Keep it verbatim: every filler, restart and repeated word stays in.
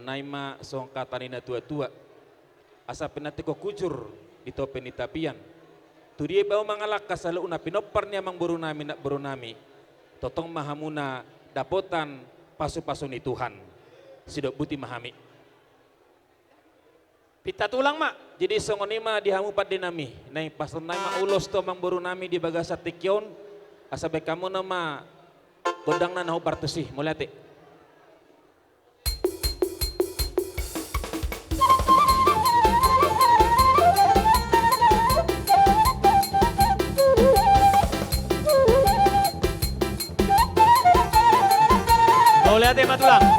Nai ma songon hata ni na tua-tua, asa pinantikhon hujur di topi ni tapian. Tu dia pe ahu mangalangka saluhutna pinompar ni amangboru nami, namboru nami, tongtong ma hamuna dapotan pasu-pasu ni Tuhan. Sidok boti ma hami. Pinta tulang ma. Jadi songon i ma di hamu pande nami. Naeng pasahaton nami ma ulos tu amangboru nami di bagasan tingki on, asa baen hamuna ma gondangna na hombar tusi. Mauliate. Mauliate ma tulang.